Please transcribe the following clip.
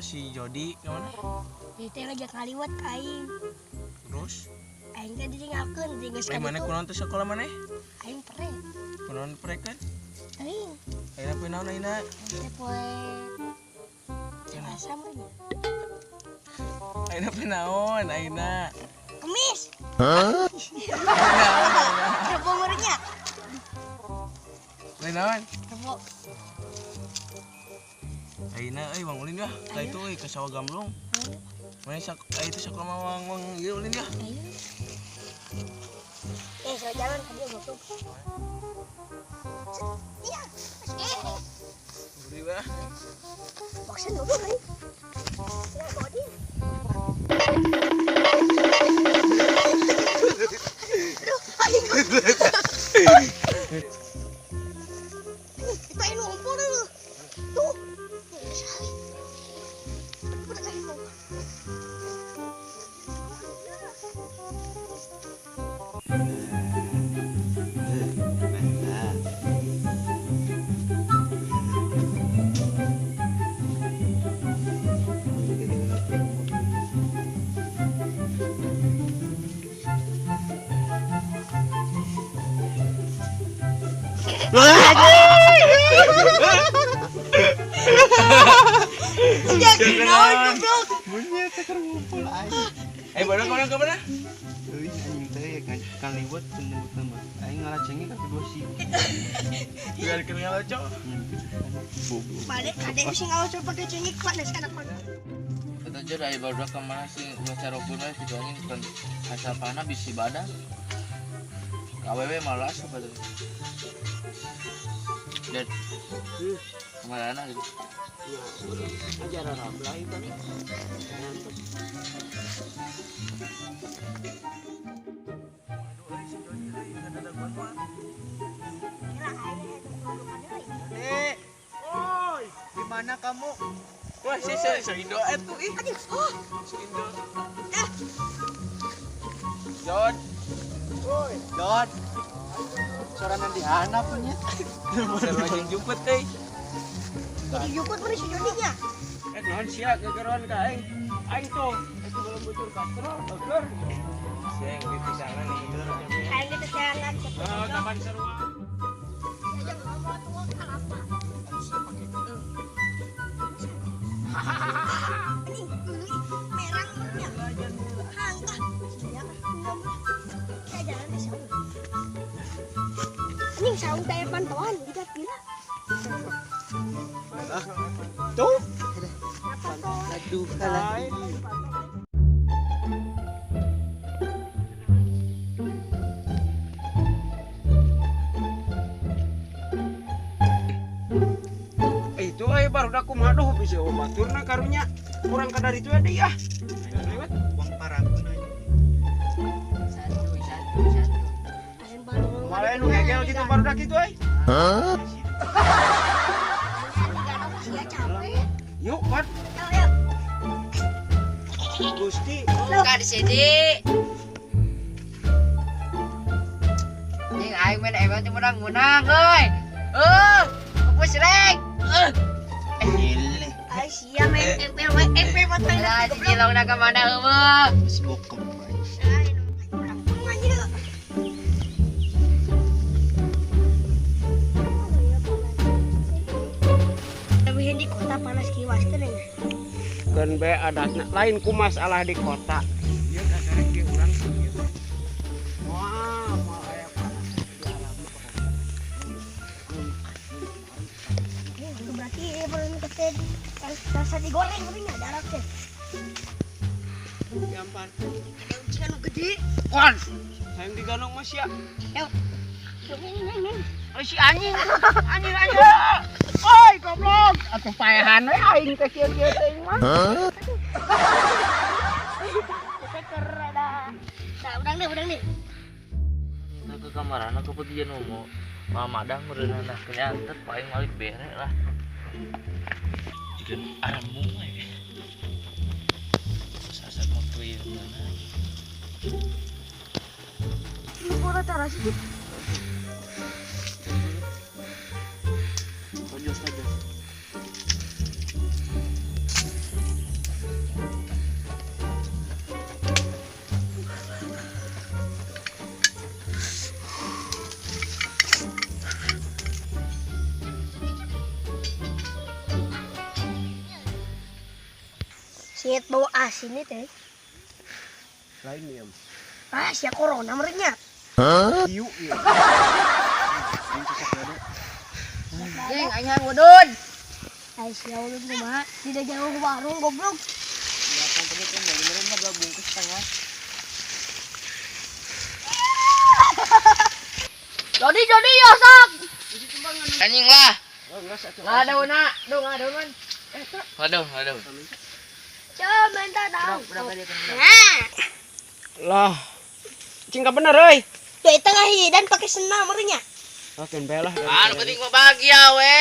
Si Jody kemana? Jadi teh lagi ngaliwat aing. Terus? Aing teh ditinggalkeun di geus Lain mana kaditu. kunaon teh sekolah maneh? Aing pere. Kunaon prekeun? Aing. Ayeuna poe naon ayeuna? Teh poe Selasa mah nya. Ayeuna poe naon ayeuna? Kemis. Hah? Rebo meureunnya. Lain naon? Rebo. Ayeuna euy Bang Ulin ya, ka itu euy ka sawah gamblong. Mana sak itu sakola mah wang ieu ulin ya. Ayo. Eh, so jalan ka dieu goblok. Iya. Eh, Beli bah. bosen goblok aing. Ya, bawa dia. Aduh, aing. Itu aing ngumpul dulu. Tuh. Udah aing mau. Ya, naon goblok. Munyet teh keur ngumpul aing. Eh, baru kemana kemana? Euy anjing teh kaliwat cenderung mah. Aing ngalacengnya ka kedua sih. Biar kena ngalocok. Goblok. Balik kadek sing ngawal pakai cengik panas kana panas. Kata aja dari baru kemana sih ulah carokun we gitu anjing bukan kasapana bisi badan. Awewe malas apa tuh? Dan kemana gitu? Ajaran ramlai tadi. Kira aing itu goblok deui. Dek, oi, di mana kamu? Wah, si si si Indo atuh ih. Aduh, oh, Si Indo. eh, Jod. Oi, Dot. Sorangan dihanap nya. Sarua jeung jupet euy. Jadi jukut mana si Jodinya? Eh, naon sia gegeroan ka aing? Aing tuh, itu belum bocor kastrol, geger. Sia yang di pisangan itu. Aing itu jangan Oh, taman sarua. Anjing, merang nya. Hangkah. Ya, kayak jalan di saung. Anjing saung teh pantauan kita pila. Tuh. Pantauan. Aduh kalah. Itu euy barudak kumaha duh bisa baturna karunya. Kurang kadar itu ya deui ah. Lewat. Uang paragun aja. Satu, satu, satu. Aing baru Malah nu ngegel gitu barudak itu euy. Sia capek. Yuk, Pat. Ayo, ayo. Gusti. Buka di sini. Anjing aing main emang teh menang-menang euy. Eh, apa srek? Eh, Gile. Ay, sia main MP MP matang lah si cilongna ka mana heueuh? Geus bokep aing. Lebih di kota panas kiwas kan ya. Keun bae adatna lain ku masalah di kota. Ieu dasarna kieu urang kieu. Wah, moal aya panas di alam. Itu berarti belum kete rasa digoreng tapi nggak darat teh. Gampang. Ada ucikan nu gede. Wan, hayang diganong mah sia. Ayo. Ini. Oh, si anjing. Anjing anjing. Oi, goblok. Atuh paehan we aing teh kieu-kieu teh mah. Kita ada. Nah, udang deh. Nah, ke kamarana ke pegian mau mamadang meureunana kenyantet paling malik bere lah. Jika arembung we. Sasar mau ieu mana. Ini bola taras itu. Tojos tojos. Siet bau asin itu. Lain ya. Ah, sia corona merenya. Hiu ieu. Aing sesak dada. Jeng, aing hayang udud. Ai sia ulun kumaha? Tidak jauh ke warung goblok. Ya kan tadi kan dari meureun mah bungkus setengah. Jodi jodi ya sok. Anjing lah. Ngadauna, duh ngadaun. Waduh, waduh. Coba minta tahu. Nah, Lah. Cing ka bener euy. tuh tengah hidan pakai senam merenya. Oke, bae lah. Ah, nu penting mah bahagia we.